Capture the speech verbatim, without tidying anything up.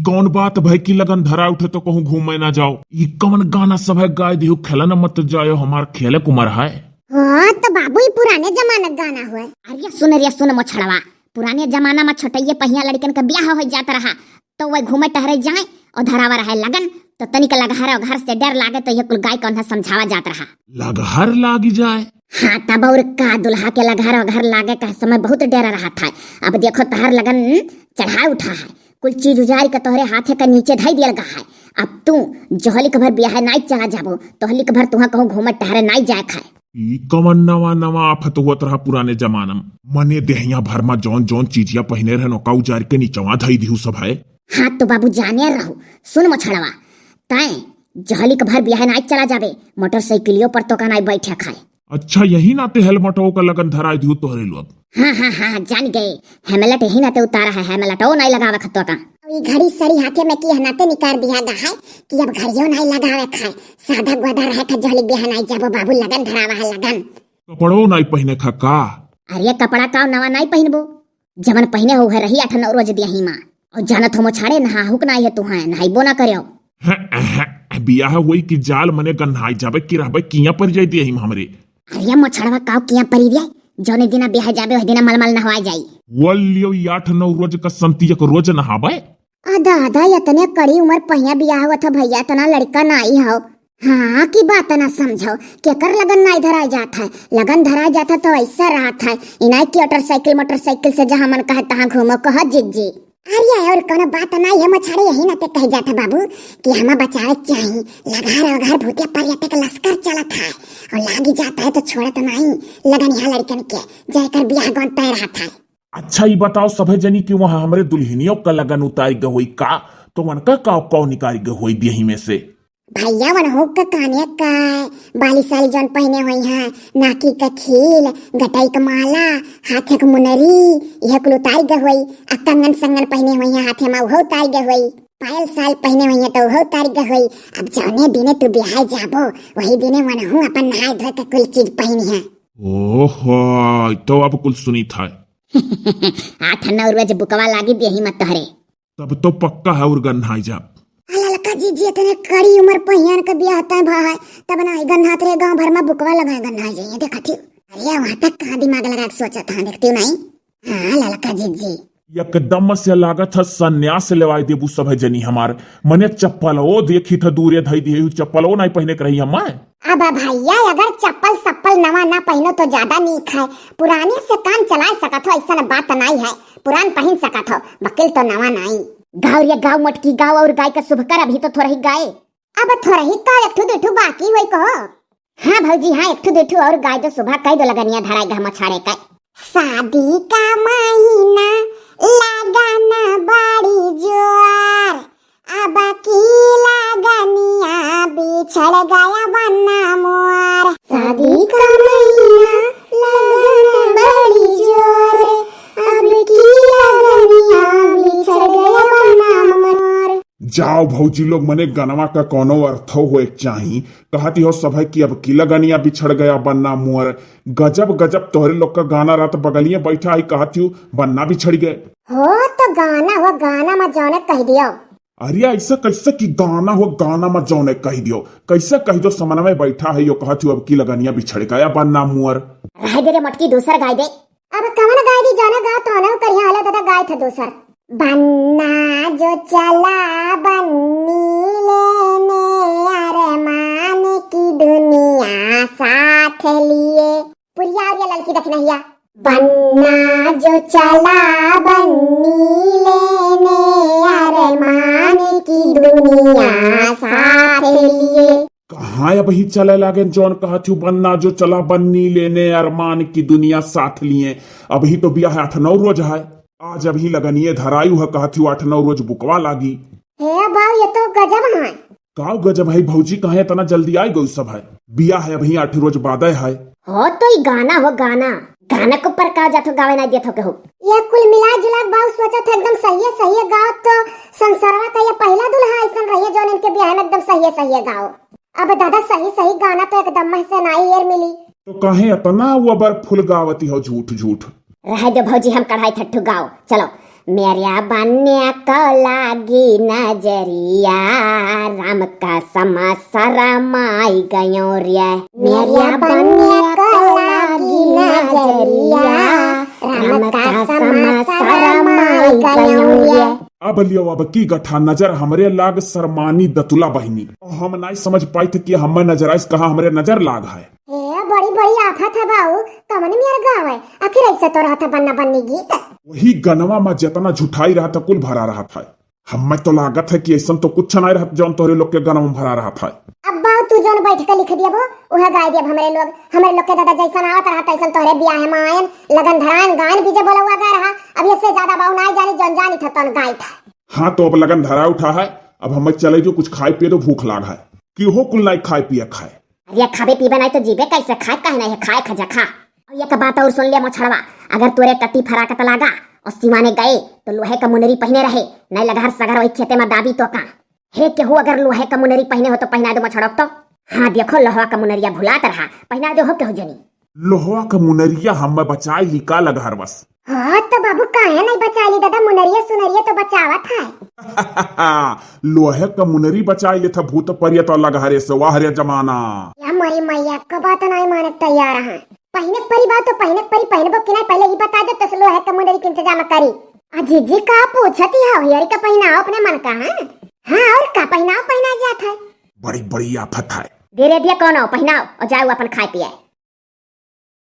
कौन बात भय कि लगन धरा उठे तो कहूँ घूमे ना जाओ? ई कौन गाना सब है गाय दिहु, खेलन मत जायो, हमार खेले क उमर है। हाँ, तो बाबू, ई पुराने जमाना क गाना हुआ। अरे सुन रे सुन मोछड़वा, पुराने जमाना में छोटइये पहिया लड़कन के ब्याह हो जात रहा, तो वह घूमे टहरे जाए और धरावा रहे लगन, तो तनिक लगहर और घर से डर लागे, तो ये कुल गाय कौन है समझावा जात रहा। लगहर लागी जाए? हाँ, तब और का, दुल्हा के लगहर और घर लागे का समय बहुत डर रहा था। अब देखो तहर लगन चढ़ा उठा है, कुल चीज उजारि के तोहरे हाथे का नीचे धई दियल गा है। अब तू जहलिक भर ब्याह नाई चला जाबो, तोहलिक भर तुहा कहूँ घूमे टहरे नाई जाए खाए। ई कवन नवा नवा आफत होत रहा पुराने जमाना में? मने देहिया भर मा जौन जौन चीजिया पहिने रहन, ओका उजारि के निचवा धई दिहु सब है। हाँ तो बाबू जाने रहू, सुन मोछड़वा, तैं जहलिक भर बियाहे नाई चला जाबे, मोटरसाइकिलियो पर तोका नाई बैठे खाए। अच्छा, यही नाते हेलमेटो का लगन धराई दिहु तोहरे लोग। हाँ, हाँ, हाँ, जान गए, हेमलेट यही नाते उतारा है, हेमलेटो नाई लगावे खतवा का। ई घड़ी सड़ी हाथे में की हनाते निकार दिया गा है कि अब घड़ियो नाई लगावे खाए, सादा गोदा रहे था, जहलिक बियाहे नाई जाबो बाबू, लगन धरावा है, लगन। कपड़ो नाई पहिने खा का? अरे कपड़ा का नवा नाई पहिनबो, जवन पहिने हो है रही आठ नौ रोज दिया ही माँ। और जानत हो मोछाड़े नहाहुक नाई है तुहाए, नहाइबो ना करेओ। हैं, हैं, बियाह होई कि जाल मने गन्हाई जाबे कि रहबे किया पर जाई दिया ही हमरे। अरे मोछड़वा काव किया परी रे, जौने दिना बियाह जाबे वह दिना मलमल नहवाई जाई। वल लियो ई आठ नौ रोज का संती एक रोज नहाबे। अदा, अदा, इतने कड़ी उमर पहिया बियाह हुआ था भैया, इतना लड़का नाई हो। हाँ, की बात ना समझो, केकर लगन नाई धराई जात है, लगन धराई जात है तो ऐसा रहत है, इनाई की मोटरसाइकिल, मोटरसाइकिल से जहाँ मन कहे तहाँ घूमो, कह जिज्जी। अरे और कोनो बात नाई है मोछाड़े, यही नाते कही जात है बाबू कि हमें बचावे के चाही, लगहर वगहर भूतिया परियते के लश्कर चलत है, और लागी जात है तो छोड़त नाई, लगन यहाँ लड़कन के, जाकर बियाह गौन तय रहत है। अच्छा, ई बताओ सभे जनी कि वहाँ हमरे दुल्हनियों का लगन उतारी गए होई का? तो उनका का, का निकारी गए होई देही में से? भैया, वनहु का काने का बाली साली जौन पहिने होई हैं, नाकी का खील, गटई का माला, हाथे का मुनरी, यह कुल उतारी गए होई। आ कंगन संगन पहिने होई हैं हाथे में, उहो उतारी गए होई। पायल साल पहिने होई हैं तो उहो उतारी गए होई। अब जौने दिने तू बिहाय जाबो, वही दिने वनहु अपन नहाए धोए के कुल चीज पहिनी है। ओहो, तो अब कुल सुनी था। आठ नौ रोज बुकवा लागी देही मत तोहरे। तब तो पक्का है और गन्हाई जाब। आ ललका जिज्जी, इतने कड़ी उमर पहियान के बियाह तय भा है, तब ना गन्हात रहे, गांव भर में बुकवा लगाए गन्हाई जाइए। देखा थी, अरे वहां तक कहाँ दिमाग लगा के सोचा था, देखती हूँ नहीं। हाँ ललका जिज्जी। एकदम से लागत है संन्यास लेवाई देबू सभे जनी हमार। मने चप्पलो देखी था दूरे धई दिए, चप्पलो नहीं पहिने के रही हम। अब भैया, अगर चप्पल सप्पल नवा ना पहिनो तो ज्यादा नीक है। पुराने से काम चला सकत हो, ऐसा बात नाई है। पुरान पहिन सकत हो, बकिल तो नवा नाई। गाँव रे गाँव मोटकी गाँव, और गाय का शुभ कर, अभी तो थोरही गाय। अब थोरही का, एक ठो दू ठो बाकी होई को। हाँ भौजी, हाँ, एक ठो दू ठो और गाय दो, सुबह कह दो लगनिया धराई गह मछाड़े का। शादी का महीना लगन बड़ी जोर, अब की लगनिया बिछड़ गया बन्ना मोर। शादी का महीना लगन बड़ी जोर, अब की लगनिया बिछड़ गया बन्ना मोर। जाओ भौजी लोग, मने गनवा का कौनो अर्थो होए के चाही। कहती हो सभे कि अब की लगनिया बिछड़ गया बन्ना मोर। गजब गजब तोहरे लोग का गाना रहत, बगलिए बैठा है कहती हो बन्ना बिछड़ गए। हो तो गाना हो, गाना में जौने कह दियो। अरे ऐसा कैसे कि गाना हो, गाना में जौने कह दियो, कैसे कह दो, समन में बैठा है यो कहती हो अब की लगनिया बिछड़ गया बन्ना मोर। रह दे रे मटकी, दूसर गाय दे। अब कवन गाय दी, जाना गा तो ना करिया, हले दादा गाय था दूसर। बन्ना जो चला बन्नी लेने, अरमान की दुनिया साथ लिए। पुरिया और ये ललकी दखिनहिया। बन्ना जो चला बन्नी लेने, अरमान की दुनिया साथ लिए। कहाँ अबही चले लागे जौन कहत हूँ, बन्ना जो चला बन्नी लेने, अरमान की दुनिया साथ लिए। अबही तो बियाह आठ नौ रोज है, आज अबही लगनिये धरायु है, कहत हूँ आठ नौ रोज बुकवा लागी। हे बाऊ, ये तो गजब है। काव गजब है भौजी, कहे इतना जल्दी आइ गउ सब है? बियाह है अबही आठ रोज बादे है। हो तो ई गाना हो गाना, गाना को पर का जाथो गावे ना देथो केहू। ये कुल मिला जुला के बाऊ सोचत है एकदम सही है, सही है गाओ तो संसारवा का ये पहला दुल्हा ऐसन रही है जौन इनके बियाह में एकदम सही है, सही है गाओ। अब दादा सही सही गाना तो एकदम मह से नाई एर मिली। तो काहे इतना वो अबर फुल गावती हो झूठ झूठ? रहे दो भौजी, हम कढ़ाई थट्ठू गाओ। चलो, मेरिया बन्या को लागी नजरिया, राम कसम शरमाई गयो रे। मेरिया बन्या को लागी नजरिया, राम कसम शरमाई गयो रे। अब लियो, अब की गठा नजर हमरे लाग शरमानी दतुला बहिनी। हम नाई समझ पाइत कि हमें नजर आइस कहाँ हमरे नजर लाग है। ए, बड़ी बड़ी आफत है बाऊ, कमन मेर गाँव है, आखिर ऐसे तो रहत है बन्ना बन्नी गीत। वही गनवा में जितना झुठाई रहत है, कुल भरा रहत है। हमें तो लागत है कि ऐसन तो कुछ नाई रहत जौन तोहरे लोग के गनवा में भरा रहत है। अब बाऊ तू जौन बैठ के लिख दियबो, उहे गाय दियब हमरे लोग। हमरे लोग के दादा जैसन आवत रहत तैसन तोहरे बियाह में आयन, लगन धरायन, गायन बीजे बोलौआ गए रहा। अब इससे ज्यादा बाऊ नाई जानी, जौन जानी था तौन गाय था। हाँ तो अब लगन धरा उठा है, अब हमें चले जो कुछ खाए पिए तो भूख लाग है। कि हो कुल नाई खाए पिए खाए। अरे खाबे पीबे नाई तो जीबे कैसे खाए, काहे नाई है खाए खा जा खा। और एक बात और सुन ले मोछड़वा, अगर तोरे टट्टी फराकत लागा और सिवाने गए तो लोहे का मुनरी पहिने रहे, नाई लगहर सगहर वही खेते में दाबी तो का। हे केहू अगर लोहे का मुनरी पहिने हो तो पहिना दो मोछड़वा तो। हाँ देखो लोहवा का मुनरिया भुलात रहा, पहिना दो हो केहू जनी। लोहवा का मुनरिया हमें बचाई ली का लगहर बस। हाँ तो बाबू काहे नाई बचाई ली दादा, मुनरिया सुनरिया तो बचावत है। लोहे का मुनरी बचाई लेथा भूत परियत और लगहरे से, वाह रे जमाना। या मोरी मैया का बात नाई माने तैयार है। पहिने परी बात तो पहिने परी, पहिनबो कि नाई पहले ही बता दे तो लोहे का मुनरी के इंतजाम करी। आ जीजी का पूछती हो, हियरी का पहिनाओ अपने मन का है। हाँ और का पहिनाओ पहिना जात है। बड़ी बड़ी आफत है। धीरे धीरे कौन हो पहिनाओ और जाओ अपन खाए पिए।